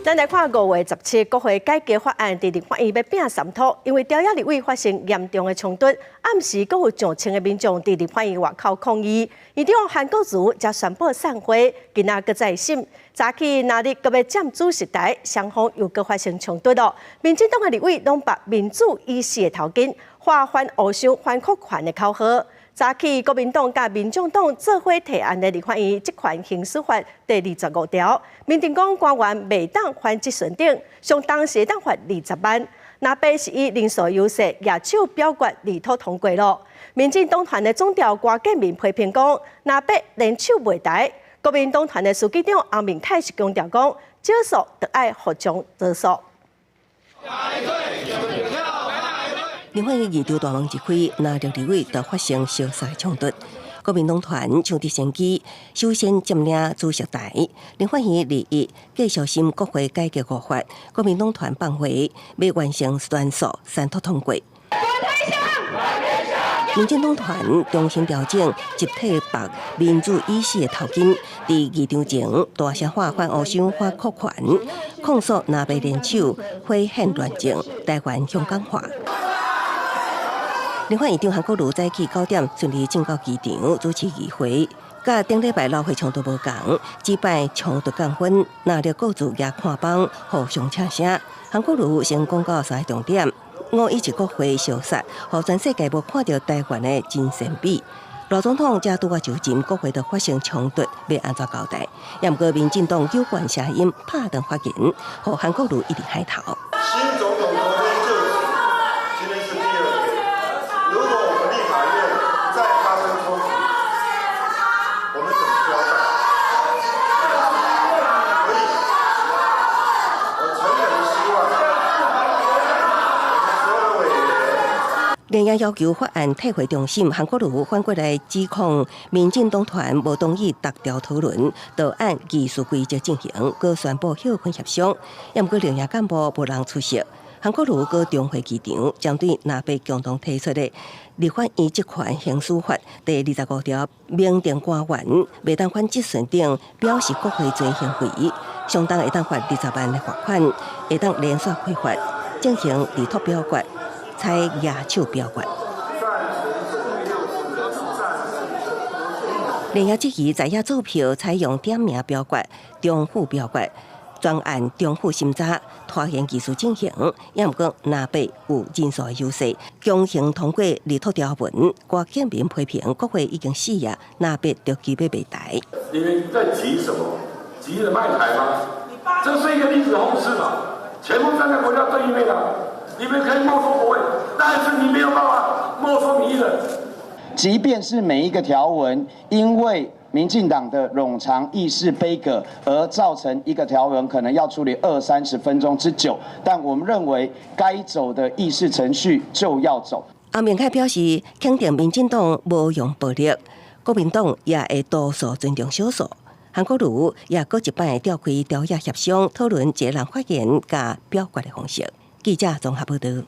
咱來看5月17國會改革法案佇立法院欲拚三塗，因為朝野立委發生嚴重的衝突，暗時閣有上千个民眾佇立法院外口抗議。院長韓國瑜才宣布散會，今仔閣再審。早起藍綠閣欲佔主席台，雙方又閣發生衝突囉。民進黨的立委攏縛民主已死的頭巾，喊反烏箱、反擴權的口號。早起國民黨佮民眾黨做伙提案的立法院職權行使法第25條，明定講官員袂當反質詢等，上重是會當罰20萬。藍白是以人數優勢舉手表決力妥通過囉。民進黨團的總召郭建民批評講，藍白聯手賣台。國民黨團的書記長洪明凱是強調講，少數就愛服從多數。立法院議場大門一開，藍綠立委就發生相似衝突。國民黨團搶直升機，首先佔領主席台。立法院2日繼續審國會改革五法，國民黨團放話欲完成全數三讀通過。民進黨團重新調整，集體縛民主已死的頭巾，佇議場前大聲喊反烏箱、反擴權，控訴藍白聯手毀憲亂政，台灣香港化。立法院長韓國瑜早起9點順利進到議場主持議會，佮頂禮拜流會衝突無仝，這擺衝突降溫，藍綠各自舉看板互相赤聲。韓國瑜先講到三個重點：五一一國會相殺，予全世界無看著台灣的真善美。賴總統才拄仔就任，國會就發生衝突，欲按怎交代？也毋過民進黨有關聲音拍斷發言，予韓國瑜一直害頭。新總統昨天就職，今天是第二天。如果我們立法院再發生衝突，我們怎麼交代？所以，我誠懇的希望，我們所有的委員。連夜要求法案退回重審，韓國瑜反過來指控民進黨團無同意逐條討論，就按議事規則進行，閣宣布歇睏協商。也毋過綠營幹部無人出席。韓國瑜閣重回議場，針對藍白共同提出的立法院職權行使法第25條，明定官員袂當反質詢等，表示國會罪行為，相當會當罰20萬的罰款，會當連續開罰，進行立托表決，採舉手表決。連夜質疑在野做票採用點名表決、重複表決，專案重複審查，拖延技術進行，也毋過藍白有人數的優勢，強行通過立托條文。郭建民批評國會已經死啊，藍白著急欲賣台。你們在急什麼？急著賣台嗎？這是一個歷史後事嘛，全部站在國家對立面啊！你們可以沒收國會，但是你沒有辦法沒收民意的。即便是每一個條文，因為民進黨的冗長議事杯葛而造成一個條文可能要處理二三十分鐘之久，但我們認為該走的議事程序就要走。洪明凱表示，肯定民進黨無用暴力，國民黨也會多數尊重少數。韓國瑜也閣一擺召開朝野協商，討論一人發言佮表決的方式。記者綜合報導。